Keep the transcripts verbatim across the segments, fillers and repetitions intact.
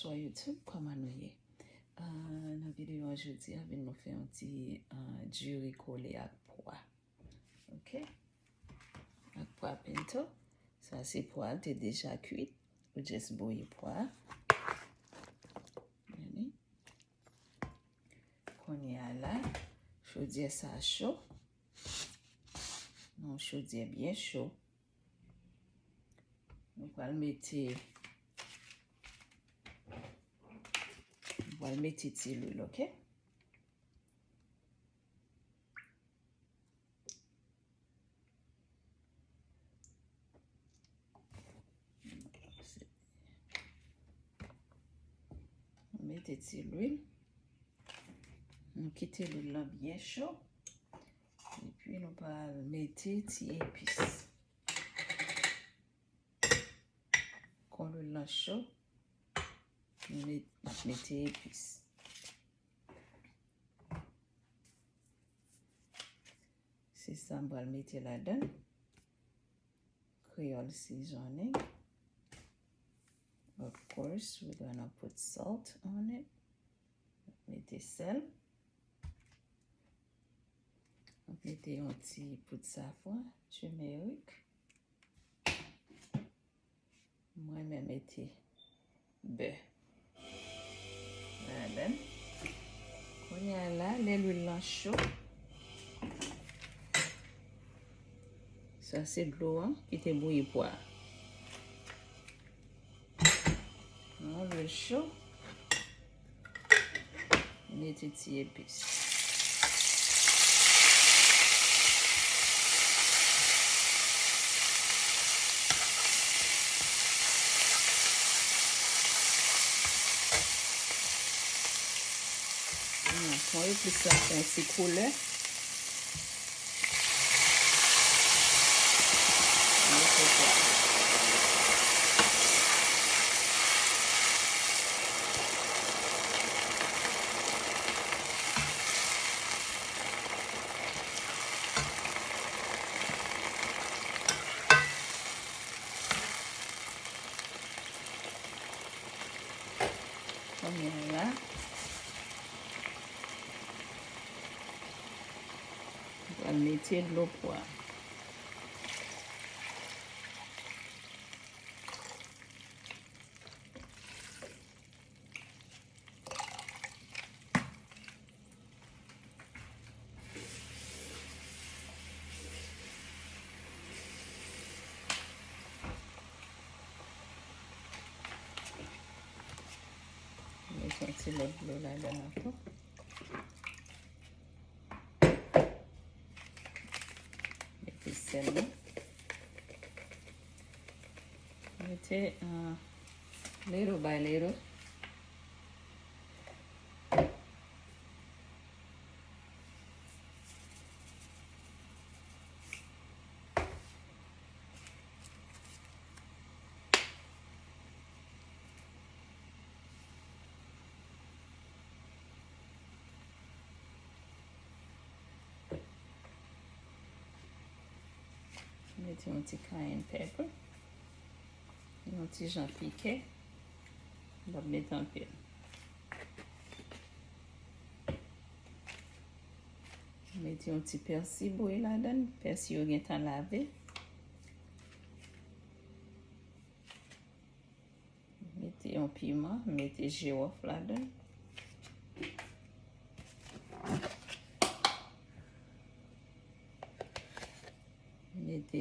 Bonjour YouTube, kòman nou ye? Ah, nan videyo a jodi a, vin nou fè yon ti ah, diri kole ak pwa. Ok? Ak pwa pinto. Sa se pwa te deja kwit. Ou just bouyi pwa. Gade. Kounye a la, chodyè sa cho. Yon chodyè byen cho. Nou pral mete, nou pral mete ti lwil, ok? Mete ti lwil. Nou kite lwil lan byen cho. Epi nou pral mete ti epis. Kon lwil lan cho, nou met, n ap mete epis. Se sa m pral mete ladan. Creole seasoning. Of course, we're gonna put salt on it. Mete sèl. Mete yon ti poud safran, turmeric. Mwen menm mete bè ladan. Kounye a la, lè lwil lan cho, sa se dlo an ki te bouyi pwa a. Nan lwil cho. Mete ti epis. Bon, epis la fè yon ti koulè. Kounye a la, m pral mete dlo pwa. Mete yon ti lòt dlo ladan ankò. Mete sèl la. Mete, uh, little by little. Mete yon ti cayenne pepper. Yon ti jan pike. M p ap met anpil. Mete yon ti pèsi bouyi ladan. Pèsi yo gentan lave. Mete yon piman, mete jiwòf ladan. Mete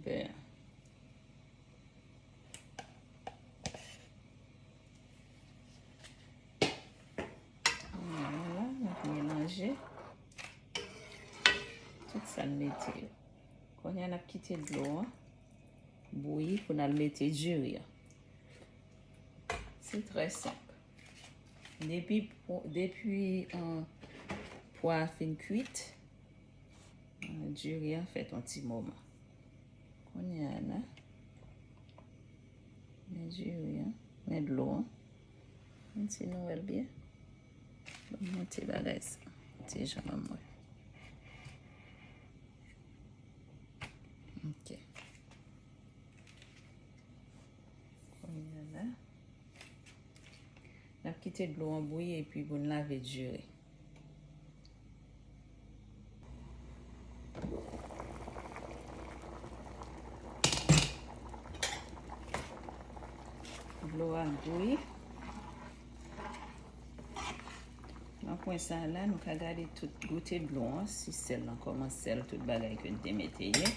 bè. Vwala, n ap melanje tout sa n mete yo. Kounye a n ap kite dlo an bouyi pou n al mete diri an. Se trè senp. Depi po-, depi, uh, pwa a fin kwit, uh, diri an fèt yon ti moman. Kounye a la, men diri an, men dlo an. Men si nou wè l byen. Ban m monte bagay sa. Ti jan ban m wè. Ok. Kounye a la, Kite dlo an bouyi epi pou n lave diri. Dlo a bouyi. Nan pwen sa la, nou ka gade tout, goute dlo an, si sèl lan, kòman sèl, tout bagay ke n te mete ye.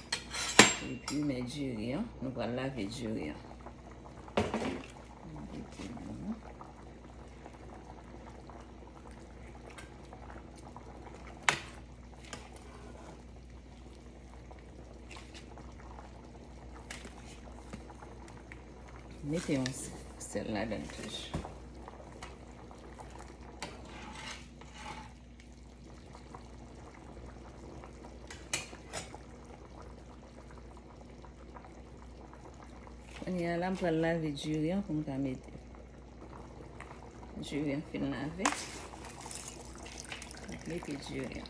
Epi, men diri an, nou pral lave diri an. Mete dlo an. Mete yon s-, sèl ladan l toujou. Kounye a la, m pral lave diri an pou m ka mete. Diri an fin lave. M ap mete diri an.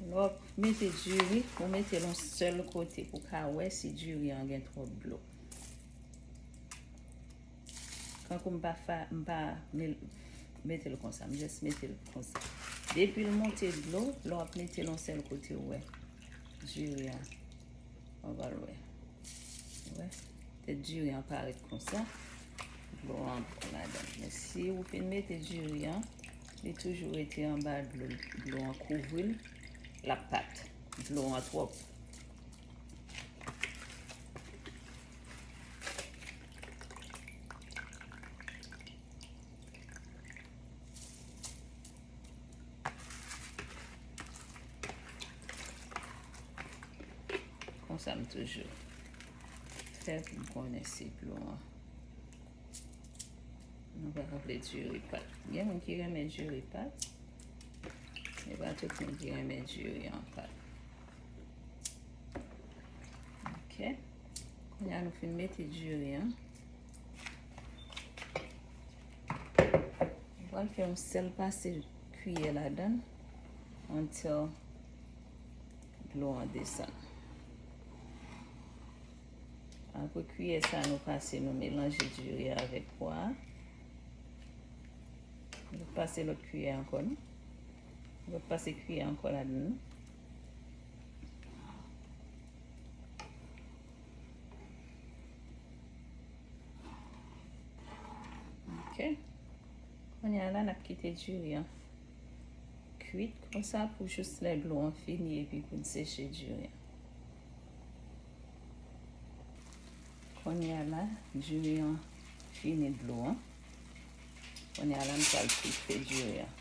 Lè w ap mete diri, ou mete l yon sèl kote pou w ka wè si diri an gen twòp dlo. Kankou m pa fa, m pa mil-, mete l konsa, m jis mete l konsa. Depi l monte dlo, lè w ap mete l yon sèl kote, ou wè. Diri a, w ap al wè. Ou wè? Tèt diri an parèt konsa. Dlo an pran ladan. Men si ou fin mete diri an, li toujou rete anba dlo, dlo an kouvri l, l ap pat. Dlo an twòp. Konsa m toujou fè pou m konnen si dlo an. Nou pa vle diri pat. Gen moun ki renmen diri pat. E pa tout moun ki renmen diri an pat. Ok. Kounye a nou fin mete diri an. Nou pral fè yon sèl pase kiyè ladan l until dlo an desann. Apre kiyè sa, nou pase, nou melanje diri a avèk pwa a. Nou pase lòt kiyè ankò, non? Nou pase kiyè ankò ladan l. Ok. Kounye a la, n ap kite diri an kwit konsa pou jis lè dlo an fini epi pou n seche diri an. Kounye a la, diri an fini dlo an. Kounye a la, m pral toufe diri an.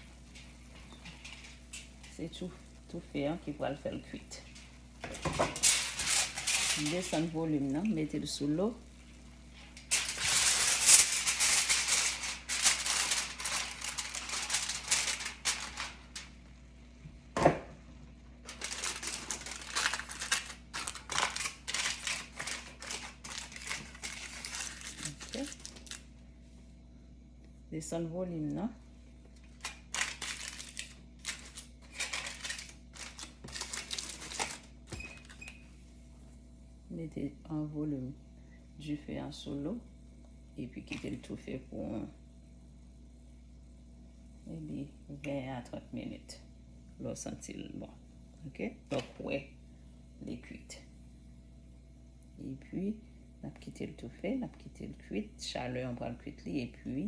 Se tou, toufe an ki pral fè l kwit. M desann volim nan, m mete l sou lo. Ok. Desann volim nan. Mete an volim dife an sou lo, epi kite l toufe pou maybe ven a trant minit. Lè w santi l bon. Ok? Donk, wè, li kwit. Epi, n ap kite l toufe, n ap kite l kwit. Chalè an pral kwit li, epi,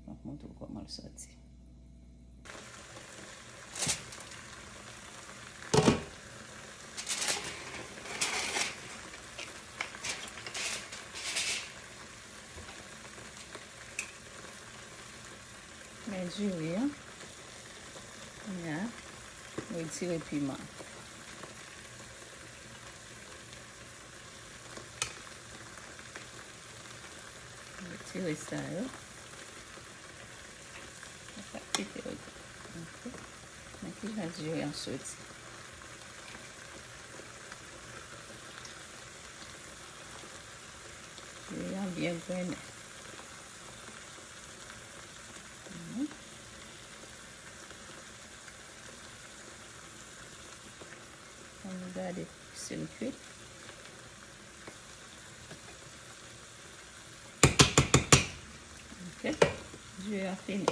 m ap montre w kòman l sòti. Men diri an. Kounye a, nou retire piman. Retire sa yo. Sa kite yo. Ok. Men ki jan diri an soti. Diri an byen grennen. Mhm. Ann gade si l kwit. Ok, diri an fini.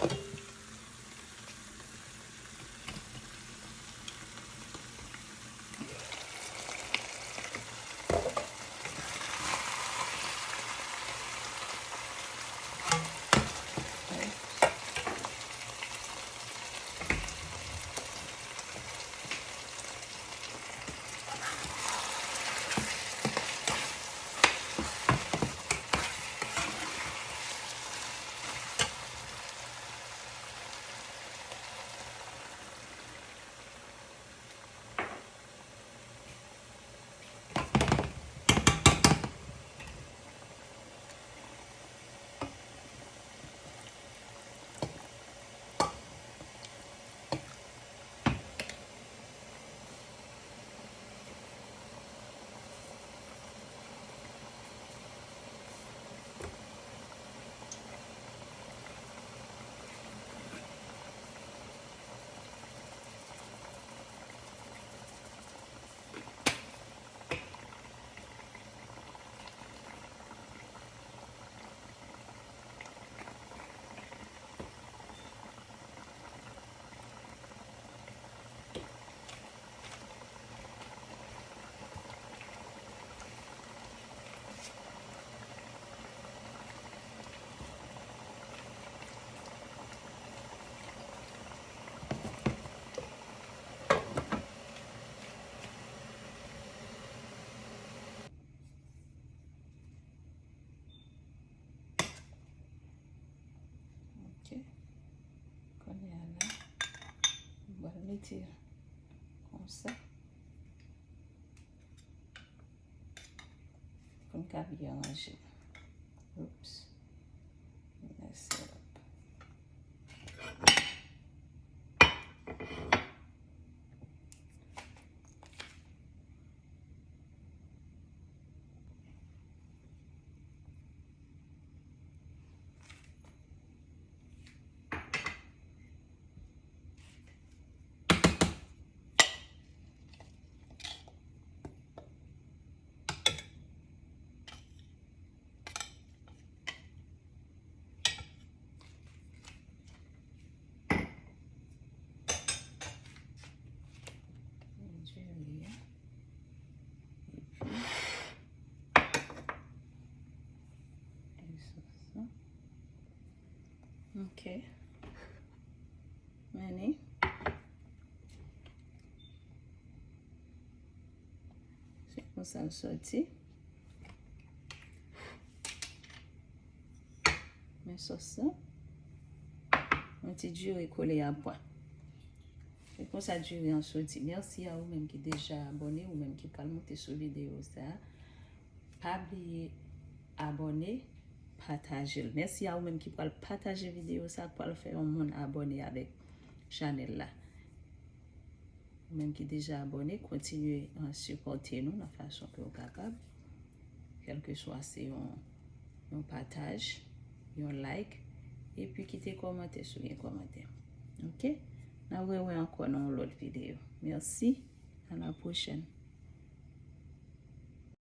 Ok. Kounye a la, m pral mete konsa. Pou m ka byen ranje. Oops. Mess it up. Diri a. Epi, e sa, sa. Ok. Men li. Se konsa l soti. Men sòs lan. Yon ti diri kole a pwen. Se konsa diri an soti. Mèsi a ou menm ki deja abòne, ou menm ki pral moute sou videyo sa. Pa bliye abòne, pataje l. Mèsi a ou menm ki pral pataje videyo sa, k pral fè yon moun abòne avèk chanèl la. Ou menm ki deja abòne, kontinye, uh, sipòte nou nan fason ke w kapab. Kèlkeswa se yon, yon pataj, yon like, epi kite kòmantè si w gen kòmantè. Ok? N ap rewè ankò nan yon lòt videyo. Mèsi. À la prochaine.